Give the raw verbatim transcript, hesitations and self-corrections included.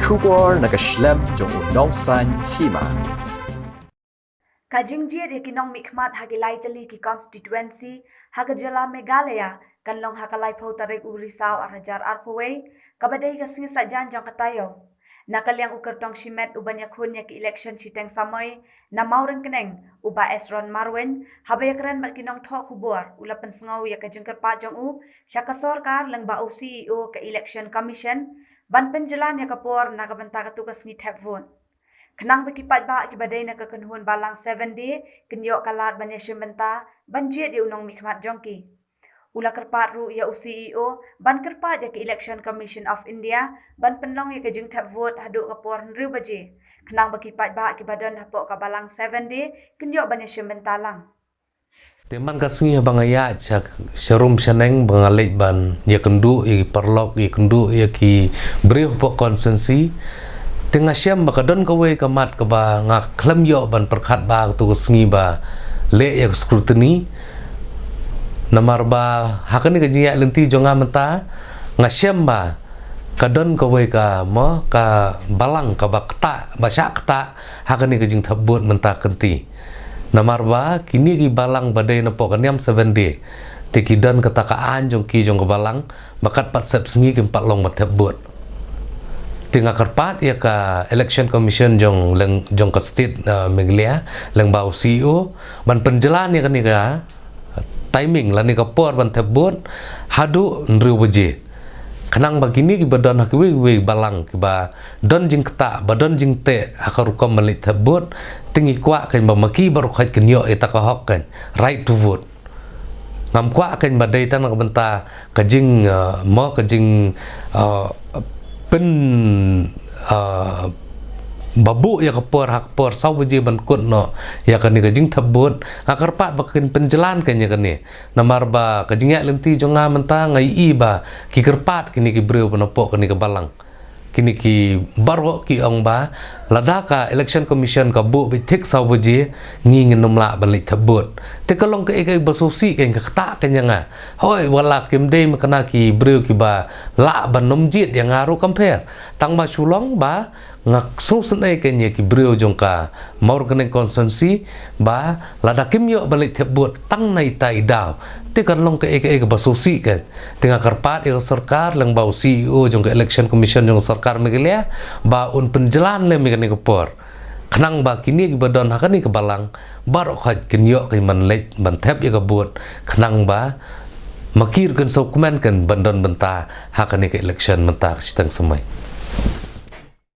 Khubor na ka shlem jong u nongsan hima. Ka jingjied ïa ki nongmihkhmat ha ki lai tylli ki constituency ha ka jylla Meghalaya kan long ha ka laiphew tarik u Risaw arhajar arphew wei, kaba dei ka sngi saitjaiñ jong ka taïew. Na ka liang u kyrtong shimet uban ïakhun ïa ki election shiteng samoi na Mawryngkneng, u Bah Esron Marwein, haba ïakren bad ki nongthoh khubor, u la pynsngew ïa ka jingkyrpad jong u sha ka sorkar lyngba u C E O ka Election Commission ban pynjlan ïa ka por na ka bynta katu ka sngi thep vote, khnang ba ki paidbah kiba dei na ka kynhun balang seven day kin ïoh ka lad ban ïashim bynta ban jied ïa u nongmihkhmat jong ki. U la kyrpad ruh ïa u C E O ban kyrpad ïa ka Election Commission of India ban pynlong ïa ka jingthep vote haduh ka por hynriew baje, khnang ba ki paidbah kiba don hapoh ka balang seven day kin ïoh ban ïashim bynta lang. Te man ka sngi haba nga ïaid sha, sha rum sha neng ba nga leit ban ïakynduh ïa ki paralok, ïakynduh ïa ki briew hapoh constituency. Te nga shem ba ka don kawei ka mat kaba nga khlem ïoh ban pyrkhat ba katu ka sngi ba leh ïa ka scrutiny. Namar ba ha kane ka jingïaid lynti jong nga mynta, nga shem ba ka don kawei ka, mo, ka balang kaba ktah, ba shah ktah ha kane ka jingthep vote mynta kynti. Namar ba kine ki balang ba dei napoh ka niam seven day, te ki don kata ka aiñ jong ki jong ka balang ba katba sep sngi kim pat long ban thep vote. Te nga kyrpad ïa ka Election Commission jong leng, jong ka state, uh, Meghalaya, lyngba u C E O ban pynjlan ïa kane ka timing lane ka por ban thep vote haduh hynriew baje, khnang ba kine kiba don ha kiwei kiwei balang kiba don jingktah, ba don jingteh ha ka rukom ban leit thep vote, te ngi kwah kein ba ma ki baroh khoit kin ïoh ïa kata ka hok kein, right to vote. Ngam kwah kein ba dei tang na ka bynta ka jing, uh, mo, ka jing, uh, pyn, uh, ba buh ïa ka por ha ka por saw baje ban kut noh ïa kane ka jingthep vote. Nga kyrpad ba kin pynjlan kein ïa kane. Namar ba ka jingïaid lynti jong nga mynta nga ïohi ba ki kyrpad kine ki briew ba napoh kane ka balang. Kine ki baroh ki ong ba lada ka Election Commission ka buh beit thik saw baje, ngi ngin ym lah ban leit thep vote. Te ka long kaei kaei ba sngewsih kein, ka ktah kein ïa nga. Hooid, wat la kim dei ma kane ki briew kiba lah ban ym jied ïa nga ruh kam pher. Tang ba shu long ba nga sngewsynei kein ïa ki briew jong ka Mawryngkneng constituency ba lada kim ïoh ban leit thep vote tang na ita i daw, te kan long kaei kaei kaba sngewsih kein. Te nga kyrpad ïa ka sorkar lyngba u C E O jong ka Election Commission jong ka sorkar Meghalaya ba un pynjlan lem ïa kane ka por, khnang ba kine kiba don ha kane ka balang baroh khoit kin ïoh kein ban leit ban thep ïa ka vote, khnang ba ma ki ruh kin sngewkmen kein ban don bynta ha kane ka election mynta ka shiteng samoi.